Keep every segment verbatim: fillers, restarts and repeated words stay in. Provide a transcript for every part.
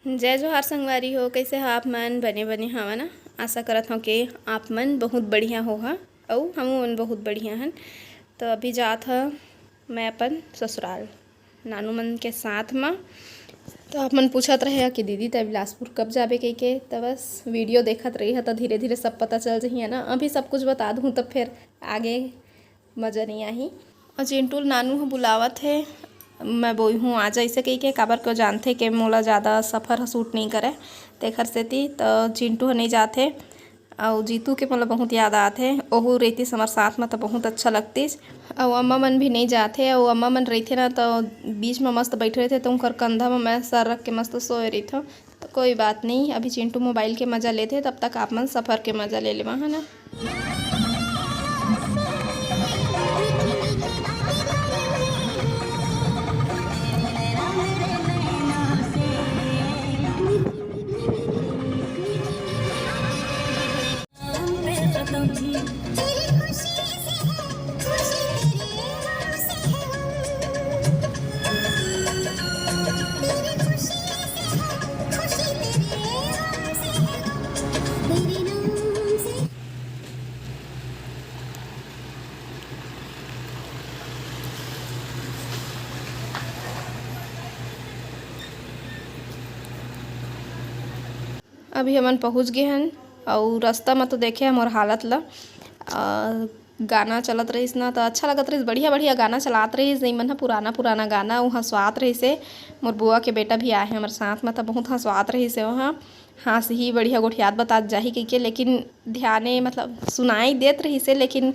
जय जोहार संगवारी हो, कइसे ह आप मन? बने बने हव ना? आशा करत हव के आप मन बहुत बढ़िया होहा, अउ हमू मन बहुत बढ़िया हन। तो अभी जात ह मैं अपन ससुराल नानू मन के साथ म। तो आप मन पूछत रहे ह कि दीदी तै बिलासपुर कब जाबे कहिके, त बस वीडियो देखत रही ह, त धीरे धीरे सब पता चल जही, है ना? अभी सब कुछ बता दूँ, तब फिर आगे मजा नहीं आही। अउ चिंटू ल नानू ह बुलावत हे, मैं बोई हूँ आ जा, अइसे कहिके, काबर के जानथे के मोला ज़्यादा सफ़र ह सूट नहीं करे, तेखर सेती त चिंटू ह नहीं जाथे। अउ जीतू के मोला बहुत याद आत हे, ओहू रहितिस हमर साथ म त बहुत अच्छा लगतिस। अउ अम्मा मन भी नहीं जाथे, अउ अम्मा मन रहिथे ना त बीच म मस्त बैठे रहिथे, त उनकर कंधा म मैं सर रख के मस्त सोए रहिथव। तो कोई बात नहीं, अभी चिंटू मोबाइल के मजा लेथे, तब तक आप मन सफ़र के मजा ले लेवा, है ना? अभी हमन पहुँच गे हन, अउ रस्ता म तो देखे ह मोर हालत ल। अ, गाना चलत रहिस ना, त अच्छा लगत रहिस, बढ़िया-बढ़िया गाना चलात रहिस। ई मन ह पुराना-पुराना गाना, अउ हँसवात रहिस हे। मोर बुआ के बेटा भी आहे हमर साथ म, त बहुत हँसवात रहिस हे ओहा। हँसही बढ़िया गोठियात बतात जाही कहिके, लेकिन ध्याने, मतलब, सुनाई देत रहिस हे, लेकिन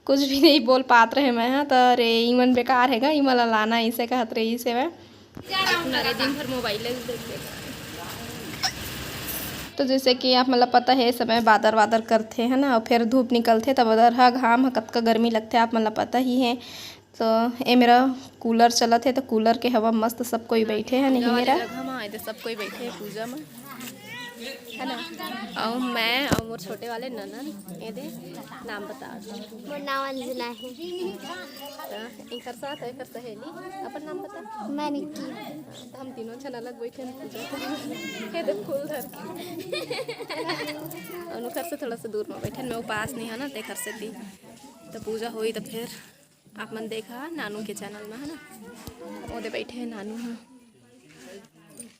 कुछ भी नहीं बोल पात रहे मैं ह। त रे, ई मन बेकार हे गा, ई मन ला लाना, अइसे कहत रहिस हे मैं। अरे, दिन भर मोबाइल देख देख। तो जैसे कि आप मन ला पता है, ए समय बादर वादर करथे, है ना, अउ फिर धूप निकलथे, तब उधर ह घाम ह कतका गर्मी लगथे, आप मन ला पता ही है। तो ए मेरा कूलर चलत है, तो कूलर के हवा मस्त, सब कोई बैठे है नहीं पूजा वाले मेरा। जगह म आए थे, सब कोई बैठे है पूजा में, है ना। अउ मैं अउ मोर छोटे वाले ननद, ये दे, नाम बता। मोर नाम अंजना है। तो इनकर साथ है, इनकर सहेली, अपन नाम बता। मैं निक्की। तो हम तीनों झन अलग बैठे हैं, पूजा करत। ये दे फूल धर के। अउ उनकर से थोड़ा सा दूर में बैठे, मैं उपास नहीं है ना, तेकर सेती। तो पूजा होई तो फिर आप मन देखा नानू के चैनल में, है ना। ओदे बैठे हैं नानू, हाँ।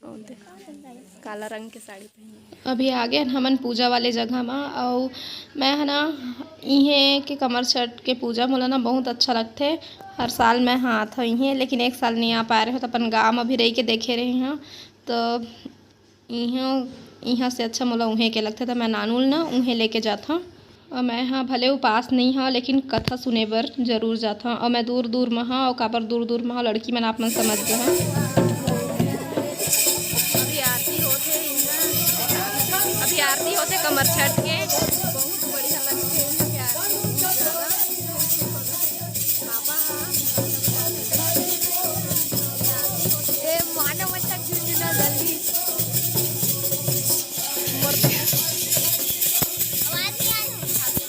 ओदे काला रंग के साड़ी पहने। अभी आ गए हन हमन पूजा वाले जगह मा, अउ मैं, है ना, इहे के कमर छठ के पूजा मोला ना बहुत अच्छा लगथे। हर साल मैं, हाँ, आत हूँ इहे, लेकिन एक साल नहीं आ पाए रहे, तो अपन गाँव में भी रह के देखे रहे हूँ। तो इहाँ, इहाँ से अच्छा मोला उहें के लगथे, त मैं नानू ल ना उहें लेके जाथव। अउ मैं ह भले उपास नइ हव, लेकिन कथा सुने बर जरूर जाथव। अउ मैं दूर-दूर म हव, अउ काबर दूर-दूर म हव, लड़की मन आप मन समझ गे हव। अभी आरती होथे इहाँ, अभी आरती होथे कमर छठ के। बहुत बढ़िया लगथे इहाँ के आरती, बहुत ज्यादा। ए, मानव अच्छा क्यों चुना जल्दी? मर गया। आवाज नहीं आ रही।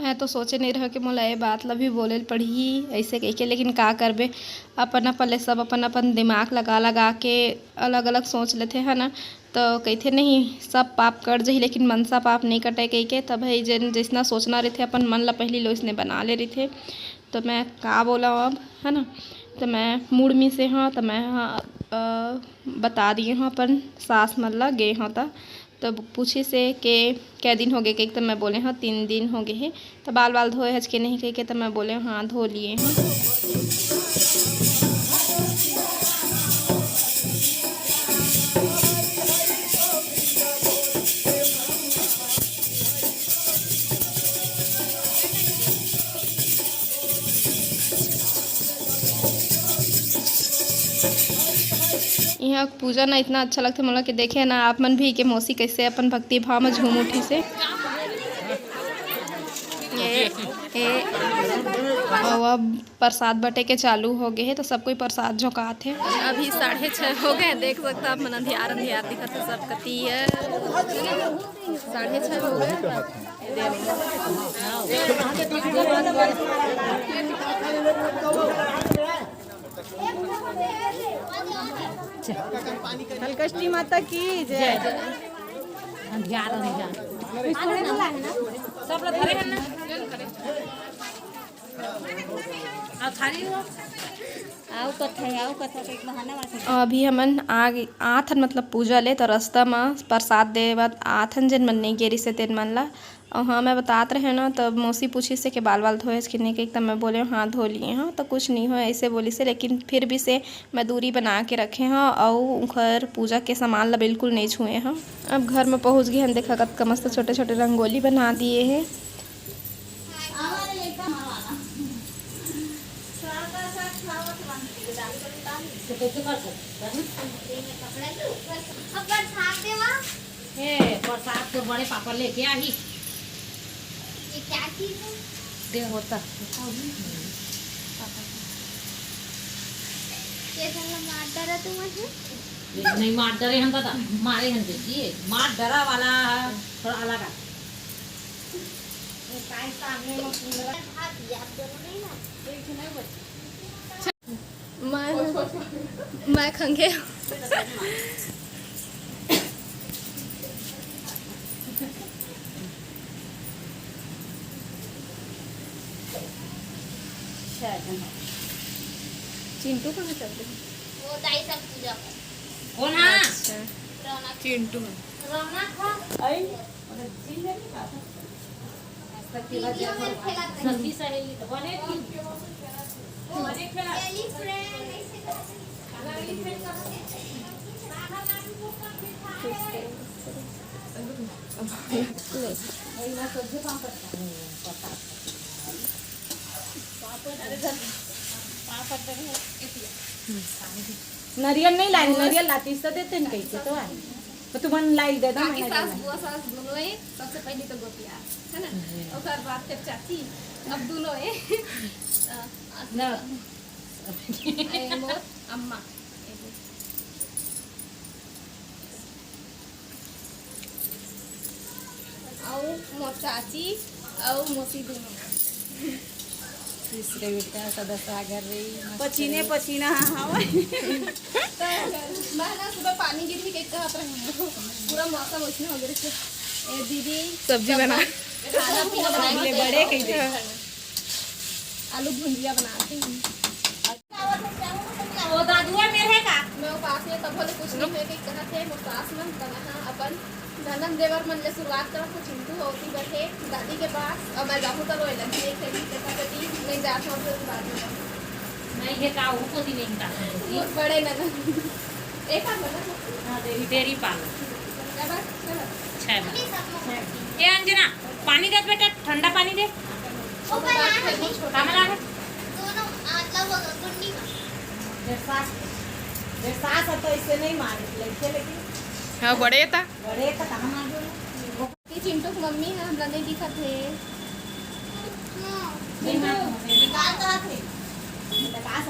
मैं तो सोचे नइ रहेंव कि मोला ए बात ला भी बोले ल पड़ही अइसे कहिके, लेकिन का करबे, अपन-अपन ले सब अपन-अपन दिमाग लगा-लगा के अलग-अलग सोच लेथे, है ना। तो कहिथे नहीं, सब पाप कट जही, लेकिन मनसा पाप नइ कटय कहिके। त भाई, जेन जइसना सोचना रहिथे अपन मन ला पहिली ले ओइसने बना ले रहिथे। तो मैं का बोलंव अब, है ना। तो मैं मूड़ मिसे हंव, तो मैं ह, अ, बता दिए हंव अपन सास मन ला, गे हंव त। तब पूछिस हे के कै दिन होगे कहिके, त मैं बोले हंव तीन दिन होगे हे। त बाल वाल धोए हच के नहीं कहिके, त मैं बोले हाँ धो लिए हंव। इहाँ पूजा ना इतना अच्छा लगथे मोला कि देखे ना आप मन भी के मौसी कैसे अपन भक्ति भाव में झूम उठिस हे। ए, ए, अउ अब प्रसाद बटे के चालू हो गए हे, तो सब कोई प्रसाद झोंकात हे। अभी साढ़े छः हो गए, देख सकता आप मन, अंधियार अंधियार दिखत हे सब कती हे। साढ़े छः हो गए। संकष्टी माता की जय। अंधियार, अंधियार। सब लोग धरे हैं ना? आ, थारी हो? आओ कथा, आओ कथा के एक बहाना मार सकते। अभी हमन आग आथन, मतलब पूजा ले, तो रास्ता म प्रसाद देवत आथन, जेन मन नहीं गे रिसे तेन मन ला। अउ हाँ, मैं बतात रहे ना, तब मौसी पूछिस हे कि बाल वाल धोएस कि नहीं, कि एकदम मैं बोले, "हाँ, धो लिए हँव," तो कुछ नहीं हो ऐसे बोलिस हे, लेकिन फिर भी से मैं दूरी बना के रखे हँव अउ उंखर पूजा के सामान ला बिल्कुल नहीं छुए हँव। अब घर में पहुँच गए हन, देखा कतका मस्त छोटे-छोटे रंगोली बना दिए हे। ए, प्रसाद तो बड़े पापा लेके आही। ये क्या चीज है? दे होता। ये साला मार डाला तुम ऐसे? ये नहीं मार डरे हम दादा, मारे हम बेटी, ये मार डरा वाला है, थोड़ा अलग है। ये काहे सामने में सुंदर। भाभी, आप दोनों नहीं ना? मैं, मैं खंगे। चिंटू कहाँ चल रहे? वो दाई सब पूजा कर। कौन है? अच्छा। रौनक। चिंटू है। रौनक है। आई? संगी सहेली तो बने थी। बने खेला। नरियल नहीं लाए, नरियल लाती तो देते न कैसे तो आए। तो तुमन लाइल दे दो, ताकि मैं सास लाइल। बुआ सास दोनों है, सबसे पहले तो गोपिया, है ना? ओकर बाद फिर चाची, अब दोनों है। अ, ना। ए, मोर अम्मा। अउ मोर चाची, अउ मौसी दोनों। तीसरे बेटा सदस्य आ घर रही, मस्त पसीने रही। पसीना हवा। तो मैं ना सुबह पानी गिरी के कहत रही हूँ, पूरा मौसम उसने हो गया। ए दीदी, सब्जी बना। खाना पीना बना ले बड़े कही थे। आलू भुंजिया बनाती हूँ। वो दादुआ मेर हे का? मैं उपास में तभो ले कुछ नहीं होए के कहत हे, मोर सास मन बना हा अपन ननद देवर मन ले शुरुआत करत हो चिंटू ओती बर हे दादी के पास, और मैं जाहूँ तो रोए लगी, नहीं खेली, देखा कभी नहीं जात हूँ फिर बाद में। नहीं हे का, वो कोती नहीं का। मोर बड़े ननद। एक बार ननद। हाँ, देरी, देरी पाल। छह बार, छह बार। ए अंजना, पानी दे बेटा, ठंडा पानी दे। कामन आ। दोनों, मतलब, गुंडी में। तेरे सास, तेरे सास है तो इससे नहीं मारे, लड़के लेकिन। हाँ, बड़े था। बड़े था, कहाँ मार दो? ये चिंटू की मम्मी है, हमरा नहीं दिखत है। नहीं मार, नहीं मार।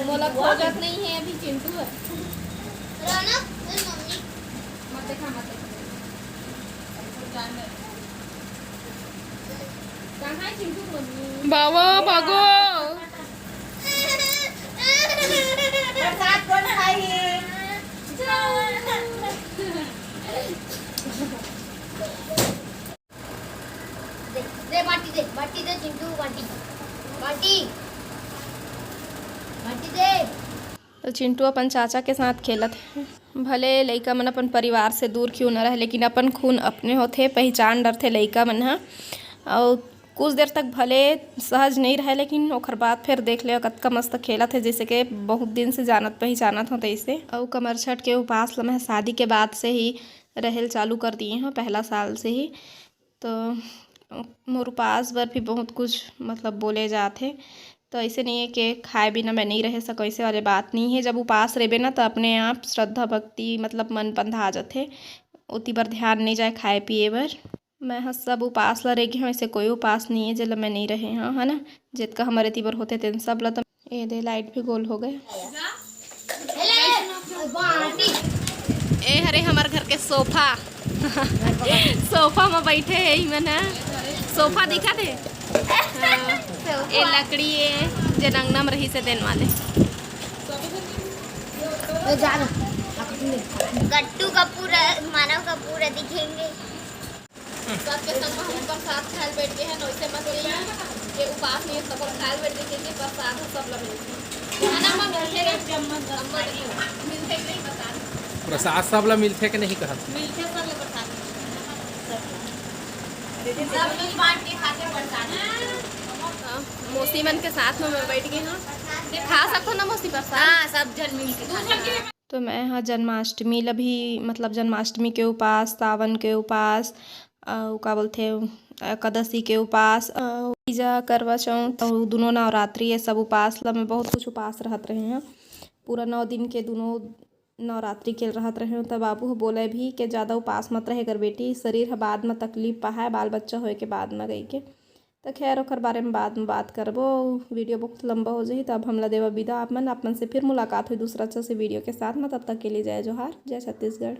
मोला खोजत नहीं है अभी चिंटू है। रौनक, मेरी मम्मी। मत देखा, मत देखा। कहाँ है चिंटू की मम्मी? बाबा, भागो। प्रसाद कौन खाई? दे, दे बाटी दे, बाटी दे चिंटू, बाटी, बाटी, बाटी दे। तो चिंटू अपन चाचा के साथ खेलत हे। भले लइका मन अपन परिवार से दूर क्यों न रहे, लेकिन अपन खून अपने होथे, पहचान डरथे लइका मन ह। अउ कुछ देर तक भले सहज नहीं रहे, लेकिन ओखर बाद फिर देख ले कतका मस्त खेलत हे, जैसे कि बहुत दिन से जानत पहचानत हो तैसे। अउ कमरछठ के उपास ल मैं शादी के बाद से ही रहेल चालू कर दिए हूँ, पहला साल से ही। तो मोर उपास बर भी बहुत कुछ मतलब बोले जात हे। तो ऐसे नहीं है कि खाए बिना मैं नहीं रह सको, ऐसे वाले बात नहीं है। जब उपास रहबे ना, तो अपने आप श्रद्धा भक्ति मतलब मन बंधा आ जाथे, ओती बर ध्यान नहीं जाए खाए पिए बर। मैं ह सब उपास ला रेगे हंव, ऐसे कोई उपास नहीं है जेला मैं नहीं रहे हंव, है ना। जेतका हमर एती बर होथे तेन सब ला तो। ए दे, लाइट भी गोल हो गए। ए हरे हमर घर के सोफा। सोफा में बैठे हे इमन ह। सोफा दिखत हे? हाँ। ए लकड़ी ए, जेन अंगना में रहिस हे तेन वाले। गट्टू का पूरा, मानव का पूरा दिखेंगे। सबके संग हम प्रसाद खाए बैठ गए हैं, नौसे मत गई है। ये उपास नहीं है, सब खाए बैठ गए, क्योंकि प्रसाद हम सब लोग मिलते हैं। खाना में मिलते हैं, अम्मा देखो, मिलते कि नहीं प्रसाद? प्रसाद सब ला मिलथे कि नहीं कहत? मिलते सब लोग प्रसाद मिलते हैं। सब मिल बांट के खाते प्रसाद। हाँ, मौसी मन के साथ में मैं बैठ गई हूँ। खा सकथो ना मौसी प्रसाद? हाँ, सब जन मिल के खा सकथो। तो मैं ह जन्माष्टमी ला भी, मतलब जन्माष्टमी के उपास, सावन के उपास, अउ का बोलथे, एकादशी के उपास, अउ तीजा, करवा चौथ, अउ दुनो नवरात्रि, ये सब उपास ला मैं बहुत कुछ उपास रहत रहे हंव। पूरा नौ दिन के दुनो नवरात्रि के रहत रहे हंव। त बाबू ह बोले भी के ज़्यादा उपास मत रहे कर बेटी, शरीर ह बाद म तकलीफ पाहय, बाल बच्चा होए के बाद म कहिके। त खैर, ओकर बारे में बाद में बात करबो। वीडियो बहुत लंबा हो जाही, त अब हमला देवा विदा। आप मन, आप मन से फिर मुलाकात होही दूसरा अच्छा से वीडियो के साथ में। तब तक के लिए जय जोहार, जय छत्तीसगढ़।